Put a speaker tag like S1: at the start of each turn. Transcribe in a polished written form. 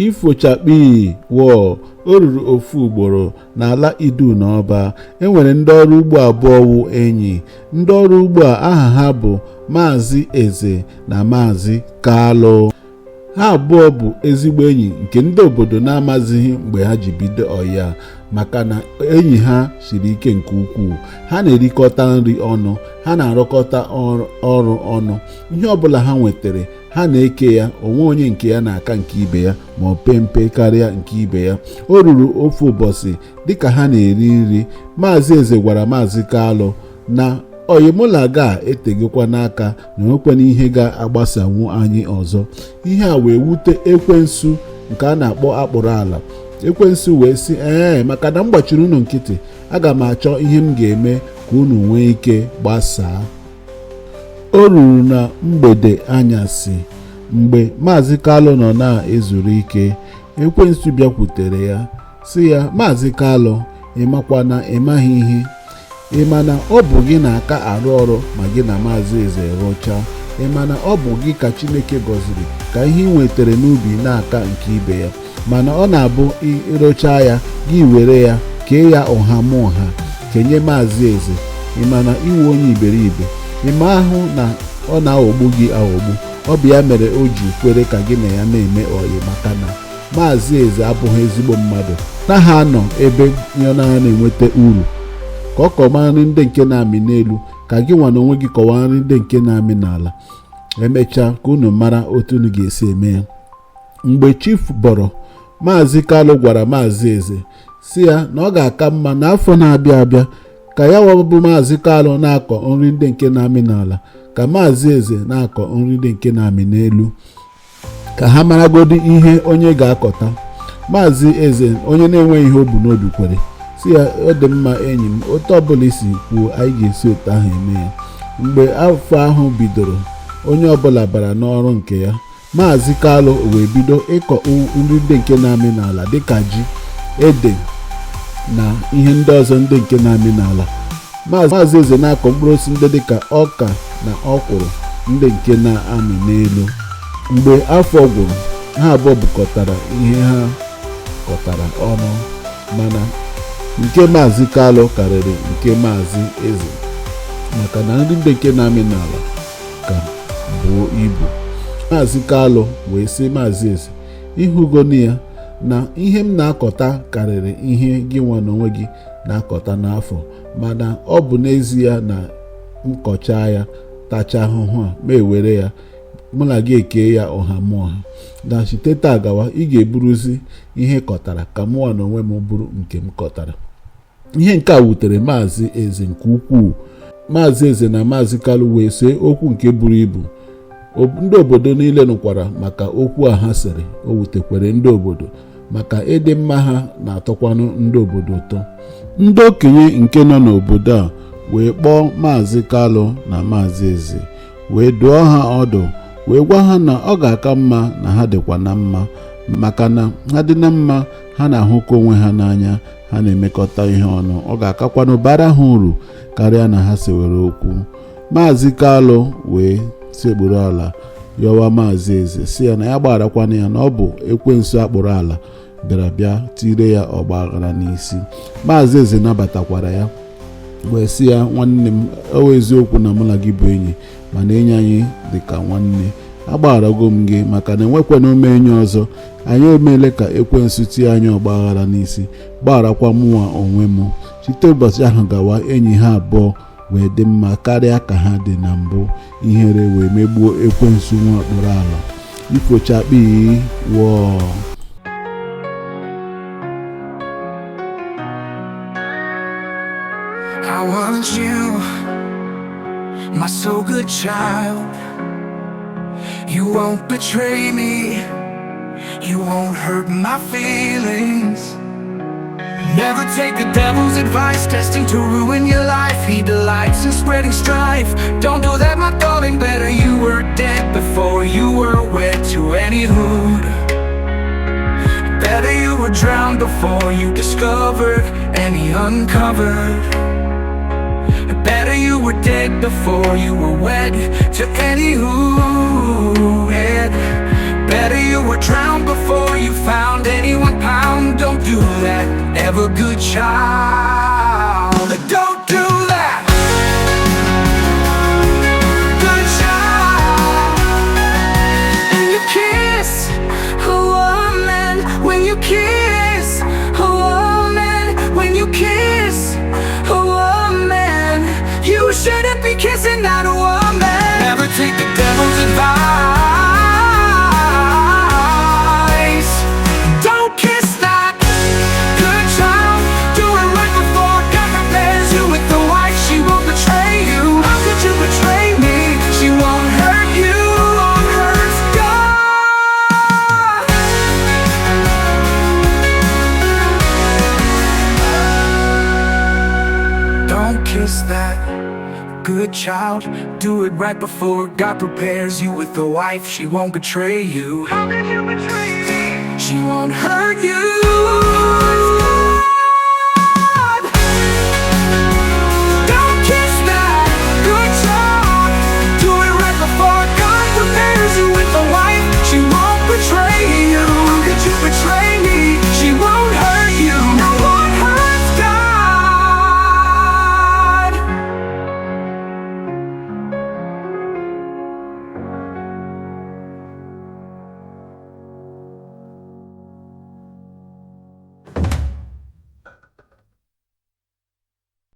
S1: Ifo chakpii wọọ! O ruru ofu ugboro n'ala Idu na Ọba, e nwere ndị ọrụ ugbo abụọ wụ enyi. Ndị ọrụ ugbo a aha ha bụ Maazị Eze na Maazị Kalụ. Ha abụọ bụ ezigbo enyi nke ndị obodo na-amazighị mgbe ha ji bido ọyị a, maka na enyi ha siri ike nke ukwuu. Ha na-erikọta nri ọnụ, ha na-arụkọta ọrụ ọnụ. Ihe ọbụla ha nwetara, ha na-eke ya. Onwe onye nke ya na-aka nke ibe ya ma ọ pee mpe karịa nke ibe ya. O ruru ofu ụbọchị, dịka ha na-eri nri, Maazị Eze gwara Maazị Kalụ na ọyị mụ na gị a etegokwa n'aka, na onwekwana ihe ga-agbasanwu anyị ọzọ. Ihe a wee wute ekwensu nke a na-akpọ akpụrụ ala. Ekwensu wee sị, ee, maka na m gbachiri unu nkịtị, aga m achọ ihe m ga-eme ka unu nwee ike gbasaa. O ruru na mgbede anyasị, mgbe Maazị Kalụ nọ na-ezuru ike, ekwensu bịakwutere ya sị ya, Maazị Kalụ, ị makwa na ị maghị ihe? Ị ma na ọ bụ gị na-aka arụ ọrụ ma gị na Maazị Eze rụchaa? Ị ma na ọ bụ gị ka Chineke gọziri ka ihe ị nwetara n'ubi na-aka nke ibe ya? Mana ọ na-abụ ịrụchaa ya, gị were ya kee ya ụha mụ ụha kenye Maazị Eze. Ị ma na ị wụ onye iberibe? Ị ma ahụ na ọ na-aghọgbu gị aghọgbu? Ọ bụ ya mere o ji kwere ka gị na ya na-eme ọyị, maka na Maazị Eze abụghị ezigbo mmadụ, naghị anọ ebe ya na-enweta uru. Ka ọ kọma nri ndị nke na-amị n'elu, ka gị nwa na onwe gị kọwaa nri ndị nke na-amị n'ala. Emechaa ka unu mara otu unu ga-esi eme ya. Mgbe chi bọrọ, Maazị Kalụ gwara Maazị Eze sị ya na ọ ga-aka mma n'afọ na-abịa abịa ka ya wabụ Maazị Kalụ na-akọ nri ndị nke na-amị n'ala, ka Maazị Eze na-akọ nri ndị nke na-amị n'elu, ka ha maragodi ihe onye ga-akọta. Maazị Eze, onye na-enweghị ihe o bu n'obi, kwere sị ya, ọ dị mma enyi m, otu ọbụla isi kwuo, anyị ga-esi otu ahụ eme ya. Mgbe afọ ahụ bidoro, onye ọbụla bara n'ọrụ nke ya. Maazị Kalụ wee bido ịkọ nri ndị nke na-amị n'ala, dịka ji, ede na ihe ndị ọzọ ndị nke na-amị n'ala. Maazị Eze na-akọ mkpụrụ osisi ndị dịka ọka na ọkwụrụ ndị nke na-amị n'elu. Mgbe afọ gwụrụ, ha abụọ bukọtara ihe ha kọtara ọnụ, mana nke Maazị Kalụ karịrị nke Maazị Eze, maka na nri ndị nke na-amị n'ala ka buo ibu. Maazị Kalụ wee sị Maazị Eze, ịhụgonu ya na ihe m na-akọta karịrị ihe gị nwa n'onwe gị na-akọta n'afọ, mana ọ bụ n'ezie na m kọchaa ya, tachaa ahụhụ a, ma ewere ya mụ na gị ekee ya ọha mụ ọha, na site taa gawa, ị ga-eburuzi ihe kọtara ka mụnwa na onwe m bụrụ nke m kọtara. Ihe nke a wutere Maazị Eze nke ukwuu. Maazị Eze na Maazị Kalụ wee see okwu nke buru ibu. Ndị obodo niile nụkwara maka okwu a ha sịrị. O wutekwere ndị obodo, maka ịdị mma ha na-atọkwanụ ndị obodo ụtọ. Ndị okenye nke nọ n'obodo a wee kpọọ Maazị Kalụ na Maazị Eze, wee dụọ ha ọdụ, wee gwa ha na ọ ga-aka mma na ha dịkwa na mma, maka na ha dị na mma, ha na-ahụkọ onwe ha n'anya, ha na-emekọta ihe ọnụ, ọ ga-akakwanụ bara ha uru karịa na ha sewere okwu. Maazị Kalụ wee sekpuru ala yọwa Maazị Eze, si ya na ya gbagharakwana ya, na ọ bụ ekwensu akpụrụ ala bịara bịa tire ya ọgba aghara n'isi. Maazị Eze nabatakwara ya, wee sị ya, nwanne m, ọ eziokwu na mụ na gị bụ enyi, mana enyi anyị dị ka nwanne. Agbagharago m gị, maka na enwekwana ome enyi ọzọ. Anyị emeela ka ekwensu tie anyị ọgba aghara n'isi, gbagharakwa mụnwa onwe m. Site ụbọchị ahụ gawa, enyi ha abụọ wee dị mma karịa ka ha dị na mbụ. Ihere wee megbuo ekwensu nwa akpụrụ ala. Ifo chakpii wọọ!
S2: I want you, my so good child. You won't betray me, you won't hurt my feelings. Never take the devil's advice, destined to ruin your life. He delights in spreading strife. Don't do that, my darling, better you were dead before you were wed to any hood. Better you were drowned before you discovered any uncovered. Better you were dead before you were wed to any hood. Better you were drowned before you found a good child. Don't do that, good child. And you kiss a woman, when you kiss a woman, when you kiss a woman, you shouldn't be kissing that woman. Never take the devil's advice. Don't kiss that good child. Do it right before God prepares you with the wife. She won't betray you. How could you betray me? She won't hurt you or hurt God. Don't kiss that good child. Do it right before God prepares you with the wife. She won't betray you. How could you betray me? She won't hurt you.